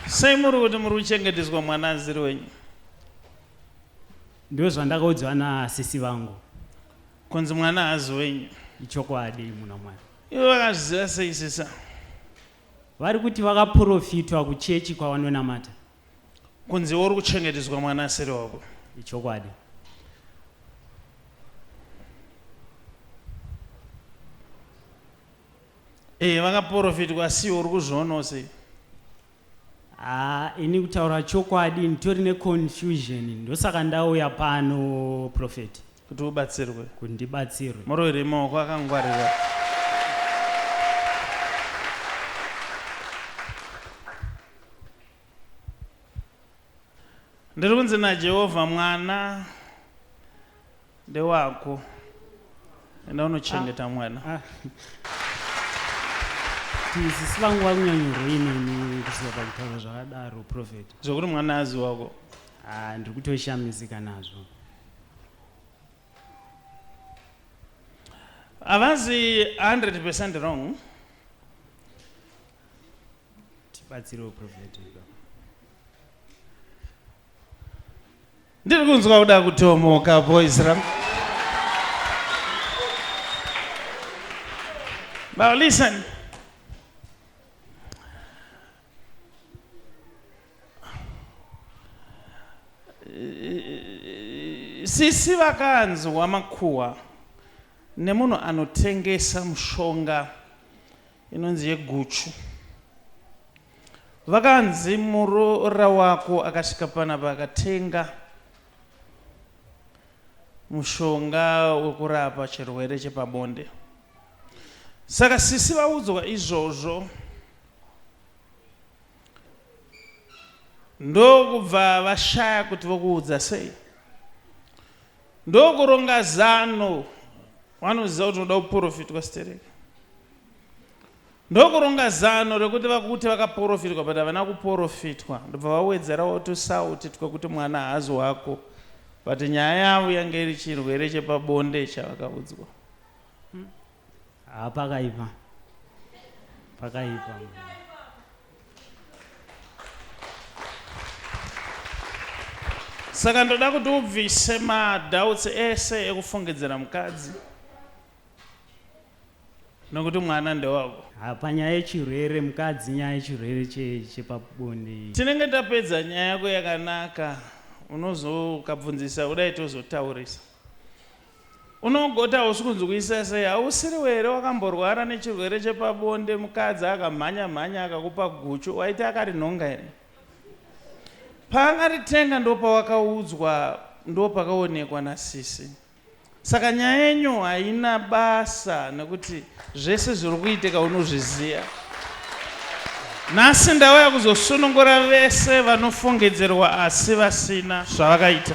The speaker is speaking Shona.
Sei muri kuti muri kuchengeteswa mwana asiri wenyu? Ndizvo zvandakaudzwa nasisi vangu. Kunzi mwana haazi wenyu. Ichokwadi muna Mwari. Ivo vakazviziva sei sisa? Vari kuti vakaprofitwa kuchechi kwavanonamata. Kunzi uri kuchengeteswa mwana asiri wako. Ichokwadi. Eh, vakaprofitwa asi uri kuzvionawo sei? Haa ini kutaura chokwadi nditori neconfusion ndosaka ndauya pano prophet. Kuti ubatsirwe. Kuti ndibatsirwe. Muroverei maoko akangwarira. Ndiri kunzi naJehovha mwana Ndewako. Enda unochengeta mwana. Ah. Sisi vangu vakunyanyorwei neni kusvika pakutaura zvakadaro prophet. Zvekuti mwana azi wako. Ah, ndiri kutoshamisika nazvo. Havazi 100% wrong. Tibatsirewo prophet. Ndiri kunzwa kuda kutomoka boys rangu. Now listen. Sisi vakanzwa makuhwa nemunhu anotengesa mushonga inonzi yeguchu. Vakanzi muroora wako akasvika panapa akatenga mushonga wekurapa chirwere chepabonde. Saka sisi vaudzwa izvozvo ndokubva vashaya kuti vokuudza sei. Ndokuronga zano vanoziva kuti unoda kuprofitwa stereki. Ndokuronga zano rekuti vakuti vakaporofitwa but havana kuporofitwa ndobva vawedzerawo tusauti twekuti mwana haazi wako but nyaya yavo yange iri chirwere chepabonde chavakaudzwa. Haa pakaipa. Pakaipa. Saka ndoda kuti ubvise madoubts ese ekufungidzira mukadzi. Nokuti mwana ndewako. Ha panyaya yechirwere mukadzi nyaya yechirwere chepabonde iyi. Tinenge tapedza nyaya yako yakanaka unozo ukabvunzisa kudai tozotaurisa. Unogoti hausi kunzwisisa sei hausiriwe here wakamborwara nechirwere chepabonde mukadzi akamhanya mhanya akakupa guchu waiti akarinhonga here? Paakaritenga ndopawakaudzwa ndopakaonekwa nasisi. Saka nyaya yenyu haina basa nekuti zvese zviri kuitika unozviziva. Nhasi ndauya kuzosunungura vese vanofungidzirwa asi vasina zvavakaita.